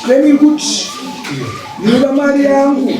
Claim iri kuti ndinoda mari yangu.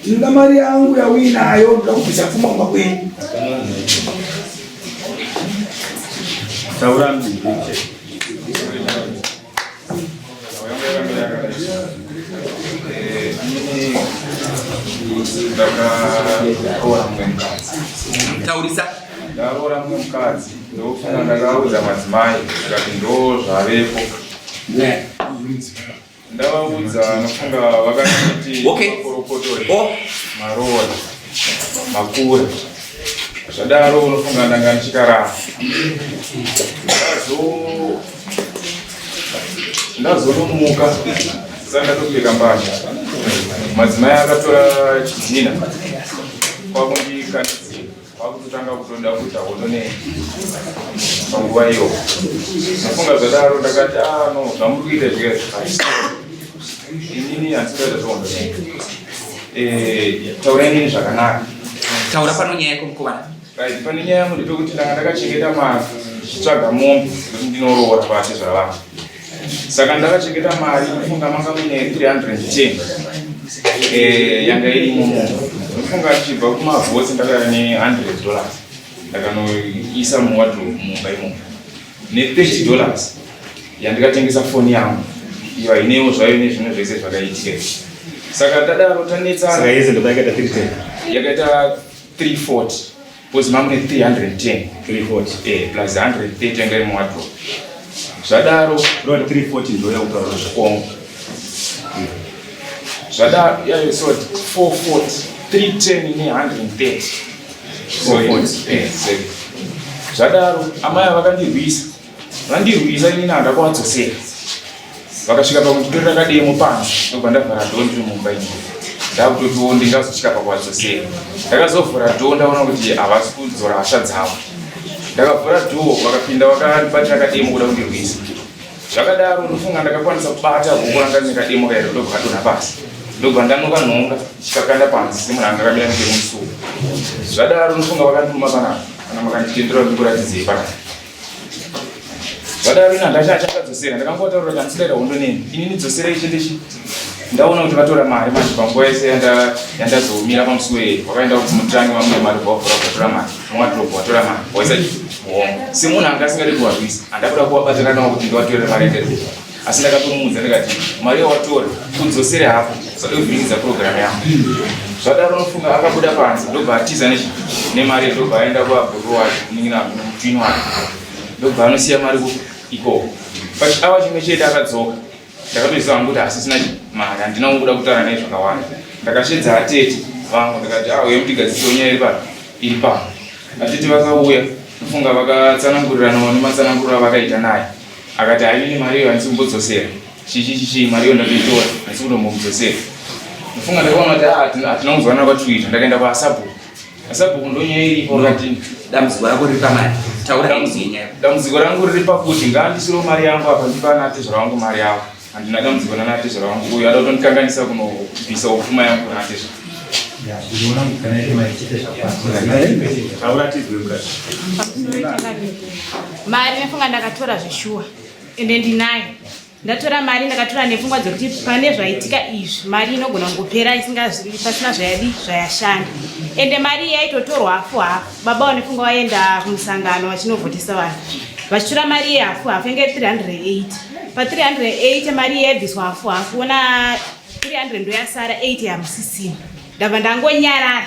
Ndinoda mari yangu yauinayo, ndoda kubvisa pfuma kumba kwenyu. Taura mbiche. Taurisa. Ndaroora mumwe mukadzi ndofunga ndakaudza madzimai ndikati ndo zvavepo. Ndavaudza nofunga vakanditi makorokoto oh. maroora makura zvadaro unofunga ndanga ndichikarara ndazonomuka saka ndatopfeka mbatya madzimai akatora chidhina kwakundikandidzi Kwakutotanga kutoda kuita hondo nei panguva iyo. Ndafunga zvadaro ndakati ah no zvamuri kuita zviya inini handisi kuita zvehondo nei. Eh, taurai neni zvakanaka. Taura pano nyaya yako mukomana. Right, pane nyaya yangu ndepekuti ndanga ndakachengeta mari ndichitsvaga mombe kuti ndinoroora paatezvara vangu. Saka ndakachengeta mari ndofunga manga muine 310 eh, yanga irimo mumba. Ndofunga ndichibva kumavhotsi ndakauya ne 100 dollars ndakanoisa muwardrobe mumba imomo ne 30 dollars yandikatengesa foni yangu iyo hainewo zvayo nezvimwe zvese zvakaitika. Saka tadaro tanetsana. Saka yese ndopa yakaita 310. Yakaita 340. Because mamune 310. 340. Eh, plus 130 yanga iri muwardrobe. Zvadaro. Rova 340 ndo yakutaura zvakongo. Zvadaro, yeah, so 440, 310 ne 130. 440. Eh, sorry. Zvadaro, amai vakandirwisa. Vandirwisa inini handa kuvadzosera. Vakasvika pakunditorera kademo panze ndobva ndavhara dhoo ndiri mumba ini. Ndakutotiwo ndingazosvika pakuvadzosera. Ndakazovhura dhoo ndaona kuti havasi kudzora hasha dzavo. Ndakavhura dhoo vakapinda vakandibatira kademo kuda kundirwisa. Zvakadaro ndofunga ndakakwanisa kubata ruoko ranga rine kademo kairo ndobva kadonha pasi. Ndobva ndanoka nhonga ndichikakanda panze semunhu anga akamira nechemusuwo. Zvadaro ndofunga vakandituma panapa kana makanditendera kuti ndikuratidzei panapa. Zvadaro ini handacha achakadzosera ndakangotaura kuti handisikaita hondo neni ini ndidzoserei chete chi ndaona kuti vatora mari manje panguva yese yandazomira pamusuwo iyi vakaenda kuti mutange vamune mari bva vavhura vatora mari muwadrop vatora mari waisa hongo semunhu anga asingadi kuvarwisa handakuda kuvabatana navo kuti ndivatorere mari yandaizoa asi ndakatomuudza ndikati mari yawatora udzosere hako usade kuvhiringidza program yako zvadaro nofunga akabuda panze ndobva atiza nemari ndobva aenda kuabhuru wake munin'ina mutwini wake ndobva anosiya mari ikoko pachiawa chimwe chete akadzoka ndakatoziva hangu kuti asisina mari handina kungoda kutaura naye zvakawanda ndakashedza atete vangu ndikati ah uye mutigadzirisewo nyaya iri pano iri pano atete vakauya nofunga vakatsananguriranawo nematsananguriro avakaita naye akati hainini mari iyo handisi kumbodzosera chichi chichi mari iyo ndatoitora handisi kutombomudzosera ndofunga ndakaona kuti ah, hatina kunzwanana kwatiri kuita ndakaenda kwaasabhuku asabhuku ndonyaya iripo kati dambudziko rako riri pamari taura dambudziko rangu riri pakuti ngaandisirewo mari yangu apa ndipana atezvara wangu mari yavo handina dambudziko nana atezvara wangu uyu ada kutondikanganisa kunobvisa upfuma yangu kuna atezvara Mari nefunga ndakatora zveshuwa ende ndinayo ndatora mari ndakatora nepfungwa dzekuti pane zvaitika izvi mari inogona kungopera pasina zvayadi zvayashanda ende mari iyi yaitotorwa hafu hafu baba vanefunga vaenda kumusangano vachinovhotesa vanhu vachitora mari iye hafu hafu yange 380 pa 380 mari iye yaibviswa hafu hafu ona 300 ndoyasara 80 hamusisina ndabva ndangonyarara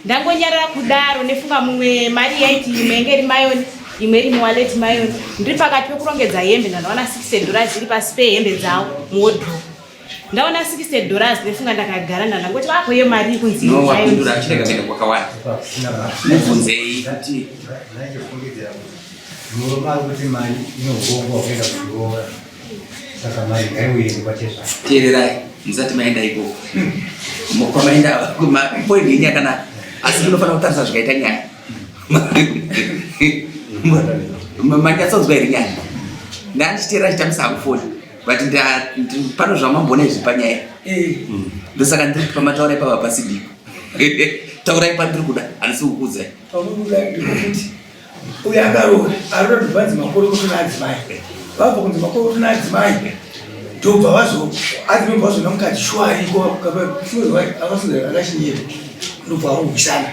Ndangonyarara kudaro nefunga mumwe mari yaiti imwe yange iri mayoni imwe iri muwaleti mayoni ndiri pakati pekurongedza hembe ndandaona 60 dollars iri pasi pehembe dzavo muwodrobe ndaona 60 dollars nefunga ndakagara ndandangoti vako iyo mari ikunzi no wapindura achirega kuenda kwakawanda mubvunzei kuti murume ari kuti mari inohongwa kuenda kuroora saka mari ngaiuye kwatezvara teererai musati maenda ikoko kwamaenda point yenyu yakanaka asi munofanira kutarisa zvikaita nyaya manyatsonzwa here nyaya ndandichiteerera chitambisa hangu foni but pano zvamamboona izvi panyaya eh. ndosaka ndiri pamataura ipapa pasidiko taurai pandiri kuda handisi kukuudzai uyo akaroora arikuda advanzi makuru kuti adzimai. Vabva kunze makoro naadzimai ndobva vazo adzimai vazoona mukadzi shuwa ariko akashinyira ndobva varwisana.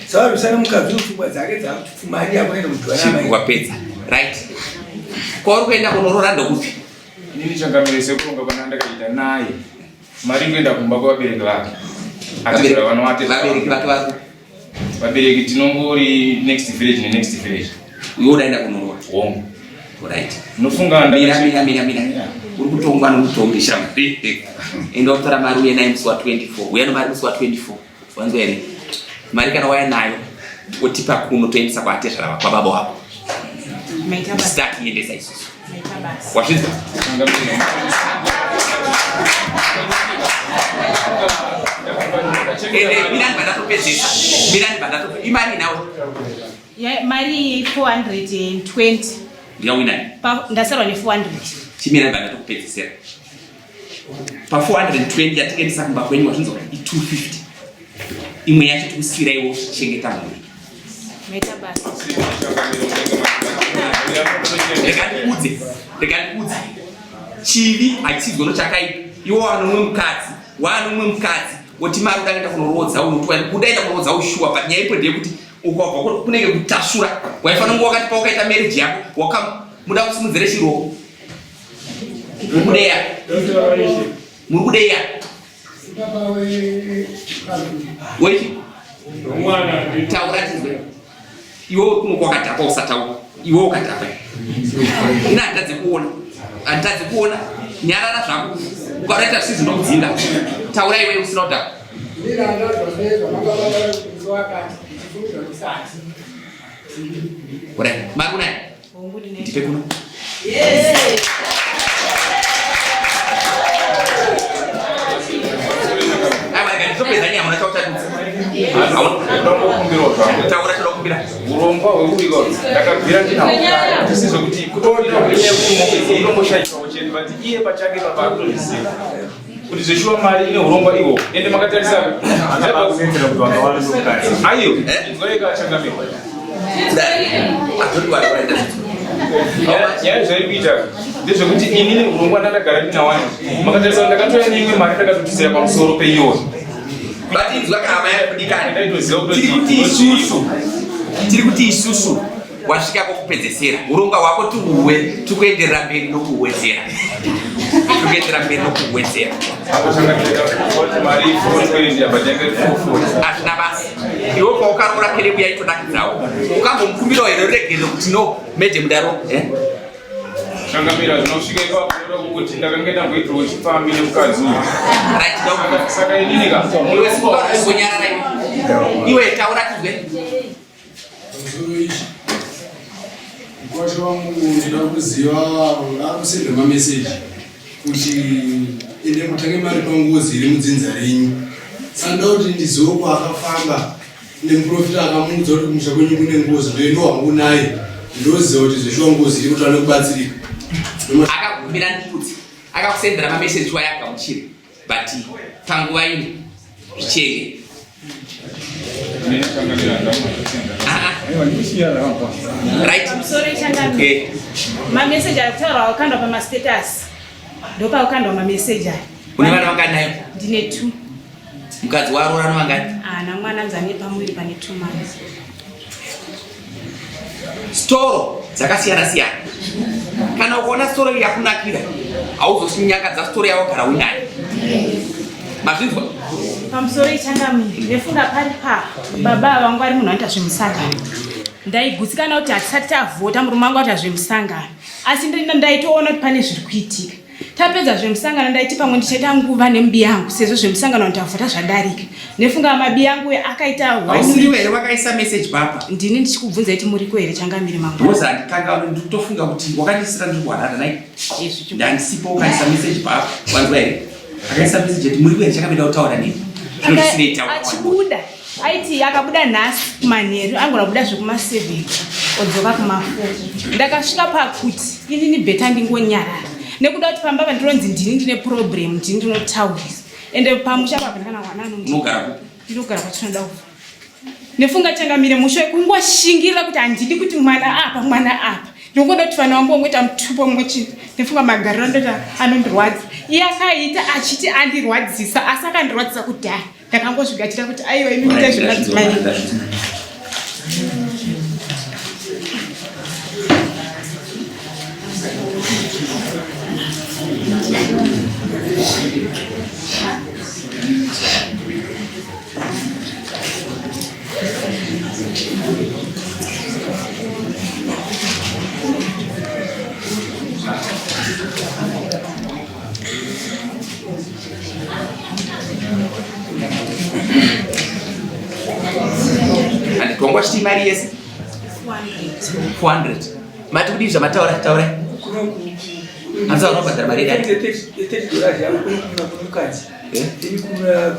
Savarwisana mukadzi pfungwa dzake dzakuti mari yakuenda mudhwana. Wapedza. Right. Kwauri kuenda kunoroora ndokupi? Inini changamire sekuronga kwana ndakaita naye. Mari kuenda kumba kwevabereki vake. Atezvara vanovatezvara. Vabereki vake vari Vabereki tinongori next village ne next village. Uyo udaenda kunoroora. Hongu. Right. Unofunga mira mira mira mira. Uri kutongwa nomutongi shamwari. Enda utora mari uye naye musi wa 24. Uya nomari musi wa 24. Wanzwa here? Mari kana waya nayo wotipa kuno toendesa kwaatezvara kwababa wako. Start iendesa isusu. Wazvinzwa? Ende mirani vandatopedzesa. Mirani vandatopedzesa. Imari nawo. Mari 420. Ndiyawinani? Ndasarwa ne 400. Chimirani vandatokupedzesera. Pa 420 yatikaendesa kumba kwenyu wazvinzwa i 250. Imwe yacho tikusiyiraiwo chengeta mhuri. Rega ndikudze, rega ndikudze. Chivi hachisidzwa nochakaipa. Iwe wane umwe mukadzi, wane umwe mukadzi, woti mari uda kuenda kunoroodza unoti kuda enda kunoroodza ushuwa, but nyaya ipo ndeyekuti ukabva kunenge kutasvura. Waifanira kunge wakati pawakaita marriage yako wakamuda kusimudzire chiroko. Muri kudeya. Muri kudeya. Wechi? Taura tizwe. Iwe kuno kwakadhakwa usataura. Iwe ukadhakwa. Ina handitadze kuona. Handitadze kuona. Nyarara zvako. Ukaita zvisizvo ndokudzinga. Taura iwe usina kudhakwa. Ora, mari unayo? Ndipe kuno. Urongwa hwekuviga ndakabvira ndinawo kare zvekuti kutoonera kutomboshaiswawo chete but iye pachake baba akutozviziva kuti zveshuwa mari ine urongwa ihwo ende makatarisa aiyo inzwaika changamiro nyaya zvairi kuita ndezvekuti inini urongwa ndandagara ndinawani makatarisa ndakatoya neimwe mari ndakatotisira pamusoro peiyoyo batinzwa kama yakudikana tiri kuti isusu tiri kuti isusu wasvika kwokupedzesera urongwa hwako tihuwe tikuenderera mberi nokuhuwedzera tikuenderera mberi nokuhuwedzera hazvina basa iwe paukaroora kerebu yaitonakidzawo ukambomukumbirawo here ruregerero kuti no mede mudaro eh? Changamira zvinosvika ipapo ndoda kungoti ndakange ndamboitirwa chipfambi nemukadzi uyu. Saka inini ka. Iwe taura tizwe. Pamusoro ichi mukwasha wangu ndinoda kuziva ari kusenda mameseji kuti ende mutange mari pangozi iri mudzinza renyu saka ndoda kuti ndizive kwaakafamba nemuprofita akamuudza kuti kumusha kwenyu kune ngozi ndoendo wangu naye ndoziva kuti zveshuwa ngozi iri kuti ane kubatsirika akagumira ndikudzi akakusendera mameseji waye agamuchire but panguva ino zvichenge right mameseji ari kutaurwa akukandwa pamastatus ndopakukandwa mameseji aya une vana vangani nayo ndine two mukadzi waroora novangani ana mwana anzi ane pamuviri pane two months Storo dzakasiyana siyana. Kana ukaona storo iyi yakunakira, hauzosinyangadza storo yawagara uinayo. Mazvinzwa? Pamusoro ichangamire nefunga pari pa baba vangu vari munhu anoita zvemusangano. Ndaigutsikana kuti hatisati tavhota murume wangu anoita zvemusangano. Asi ndaitoona kuti pane zviri kuitika. Tapedza zvemusangano ndaiti pamwe ndichaita nguva nemubi yangu sezvo zvemusangano ndavhota zvadarika. Nefunga mabi yangu akaita Hausiriwe here wakaisa message papa? Ndini ndichikubvunza iti muriko here changamire mangu. Because handikanga ndikutofunga kuti wakandisira ndiri kuharara nai. Ndandisipo ukaisa message papa. Wanzwa here? Akaisa message ati muriko here changamire kutaura neni. Zvino zvisinei taura. Achibuda. Aiti akabuda nhasi kumanheru angona kubuda zvekuma 7 odzoka kuma 4. Ndakasvika pakuti inini bheta ndingonyarara nekuda kuti pamba pandironzi ndini ndine problem ndini ndinotaurisa ende pamusha apa ndakana wana anonogara kupi ndinogara kwatinoda kufa nefunga changamire musho kungoshingira kuti handidi kuti mwana apa mwana apa. Ndinongoda kuti vana vangu vangoita mutupo mumwe chete. Ndifunga magariro andoita anondirwadza. Iye akaita achiti andirwadzisa asi akandirwadzisa kudhaya. Ndakangozvigachira kuti aiwa imi muite zvemadzimai. Wanga uchiti mari yese 400 mati kudii zvamataura taurai hanzi vanobhadhara mari yedare 30 dollars yangu kunokumira kumukadzi ini kuda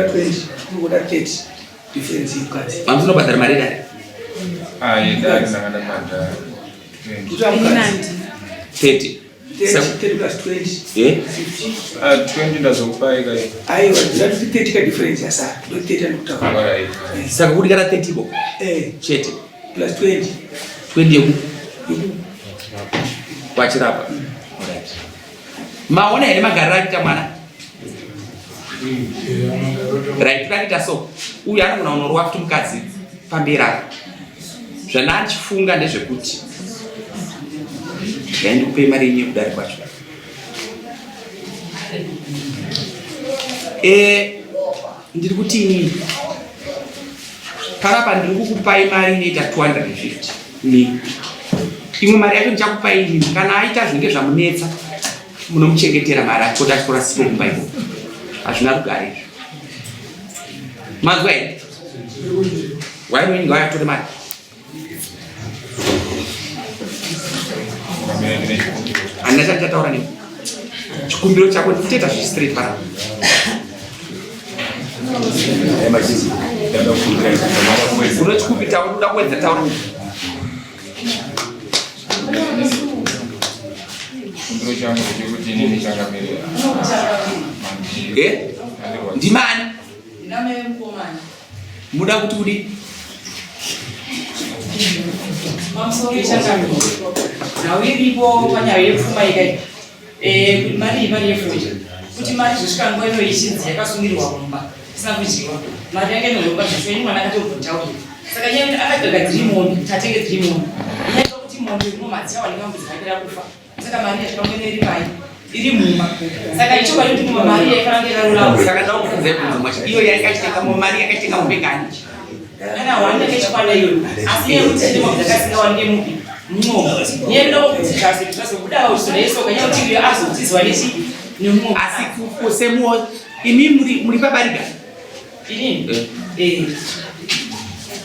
20 kunokuda 30 difference yemukadzi hanzi unobhadhara mari yedare Ah, yedare ndanga ndabhadhara. Kuta mukadzi 30 30 plus 20 Eh? 50 Ah, 20 ndazokupai kai. Aiwa ndati 30 ka difference yasara ndo 30 andikutaura. Alright. Saka kuri kana 30 ko? Eh. Chete. Plus 20. 20 yeku. Kwachirapa. Alright. Maona here magariro akuita mwana? Right, tikaita so. Uyu anogona kunorova futi mukadzi pamberi apa. Zvandachifunga ndezvekuti regai ndikupei mari yenyu yekudare kwacho. Eh, ndiri kuti inini panapa ndiri kukupai mari inoita 250 mi imwe mari yacho ndichakupai inini kana aita zvinenge zvamunetsa munomuchengetera mari ake kuti achitora sipo kumba ikoko hazvina rugare izvo manzwa here wainweni ngawayatore mari handina chandichataura newe chikumbiro chako ndikutoita zvistraight panapa unochikumbira unoda kuwedza taura Chikumbiro changu ndechekuti inini changamirira. Eh? Ndimani? Muda kuti kudii? Pamusoro yechangamire. Nhau iripo panyaya yepfuma ikai. Eh, kuti mari iyi mari yefodya. Kuti mari zvosvika nguva ino ichinzi yakasungirwa mumba isina kudyiwa. Mari yanga inohomba zveshuwa ini mwana akatobvunja uye. Saka iye akadyoka dziri mombe, tatenge dziri mombe. Iye kuti mombe ngoma dzichawanika mombe dzakapera kufa. Saka mari yasvika nguva ino iri pai? Iri mumba. Saka ichokwadi kuti mumba mari yaifanira kunge yakarurama. Saka ndakubvunza ibvunzo mwacho. Iyo yakachitenga mombe mari yakachitenga mombe ngani? Kana wani yakachikwana iyoyo. Asi iye kuti chine mombe dzakasingawanike mupi. Mumwe. Iye ndokuti zvase zvazobudawo zvizonesoka nyaya kuti iyo azotizwa nechi nemumwe. Asi kusemuwo imi muri muri pabariga. Inini? Eh.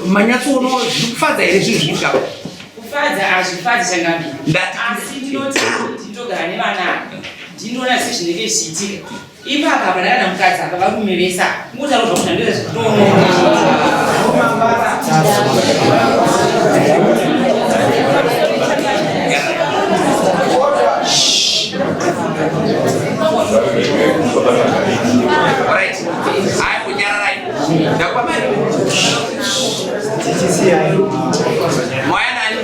Manyatsoono zviri kufadza here zvinhu zviri kuita? Kufadza hazvifadzi changamire. Ndati Asi ndinoti ndinogara nevana ava. Ndinoona sezvinenge zvichiitika. Ipapa hapana kana mukadzi apa varume vese ava. Kungotaura zvamunhu andoita zvekutoona. Alright. Haya kunyararai. Ndakupa mari. Mwaya nani?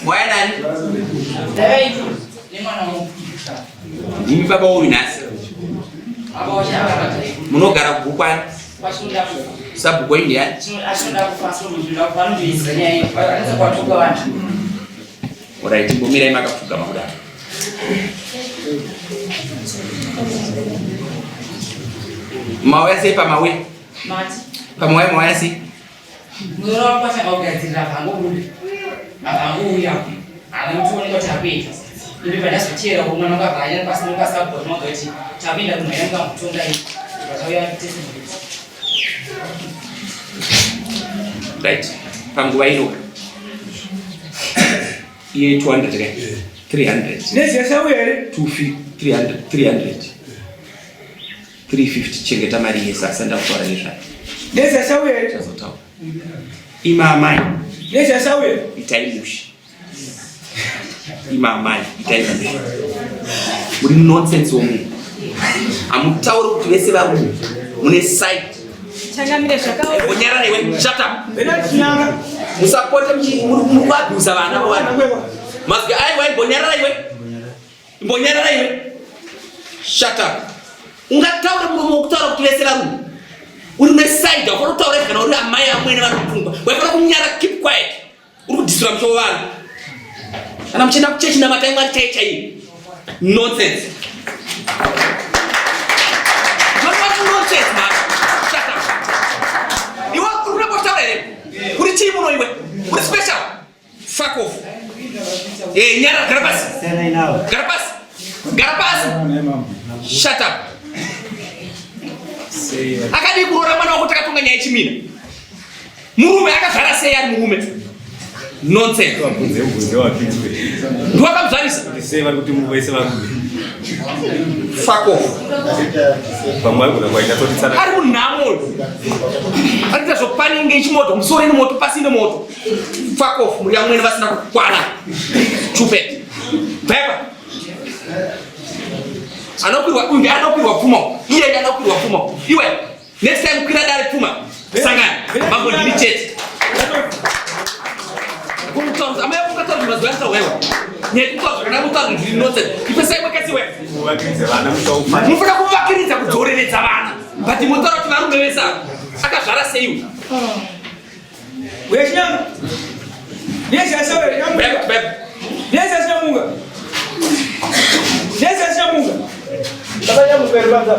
Mwaya nani? Ndakaiti nemwana wangu. Ndimi baba uyu nhasi. Apa wachakabata. Munogara kuBhukwani. Kwachinoda kufa. Sabhuku wenyu ndiani? Achinoda kufa asi unoda kufa anotoiziva nyaya iyo. Anonzi kwatuka vanhu. Alright, imbomirai makapfugama kudaro. Mauya sei pamauya? Mati. Pamauya mauya sei? Muroora wangu atanga kugadzirira akangobuda. Akangouya. Haana kutooneka kuti akuenda. Ipi pandazoteera kuona mwana wangu akanya pasi nepasabhuku vanonga kuti takuenda kumhanya mukamutonga iyi. Vatauya tese mhuri. Right. Panguva ino. Iye 200 kai? 300. Nezvesauya here? 250 300 300. 350 chengeta mari yese asi ndakutaura nezvayo. Nezvesauya here? Chazotaura. Ima amai. Nezvesauya. Itai mushe. Ima amai, itai mushe. Muri nonsense womunhu. Hamutauri kuti vese varume mune side. Changamire zvakaoma. Unyarara iwe, shut up. Ena chinyanga. Musapote muri kuabhusa vana vavanhu. Mazwi aiwa imbonyarara iwe. Imbonyarara iwe. Shut up. Ungataura muromo wokutaura kuti vese varume. Uri neside wafanira kutaura kana uri amai amwene vari kupfungwa. Waifanira kunyara keep quiet. Uri kudhisura musoro vanhu. Kana muchienda kuchechi namatai Mwari chaiye chaiye. Nonsense. Nonsense man. Shut up. Iwe uri kutaura here? Uri chii muno iwe? Uri special? Fuck off. Eh, nyara gara pasi. Gara pasi. Gara pasi. Shut up. Akadii kuroora mwana wako takatonga nyaya yechimina. Murume akazvara sei ari murume? Nonsense. Ndiwakamuzvarisa. Sei vari kuti vese varume? Fuck off. Pamwe ari kuda kwaita totitsana. Ari munhamo uyu. Ari kuita zvopaninge ichimoto, musoro ine moto, pasi ine moto. Fuck off, muri amwene vasina kukwana. Stupid. Beba. Anokwirwa uyu ndiye anokwirwa pfuma. Iye ndiye anokwirwa pfuma. Iwe, next time kwira dare pfuma. Sangana. Mambo ndini chete. Kumutaura, amai vakataura mazuva anotaura wewe. Nyaya yekutaura zvakanaka kutaura zviri nonsense. Ipesai mwekasi wewe. Kuvakiridza vana musaupfana. Munofanira kuvakiridza kudzoreredza vana. But motaura kuti varume vese ava akazvara sei uyu? Uyachinyanga. Nesi asawe nyamuka. Beba, beba. Nesi asinyamuka. Nesi asinyamuka. Baba nyamuka iri panza.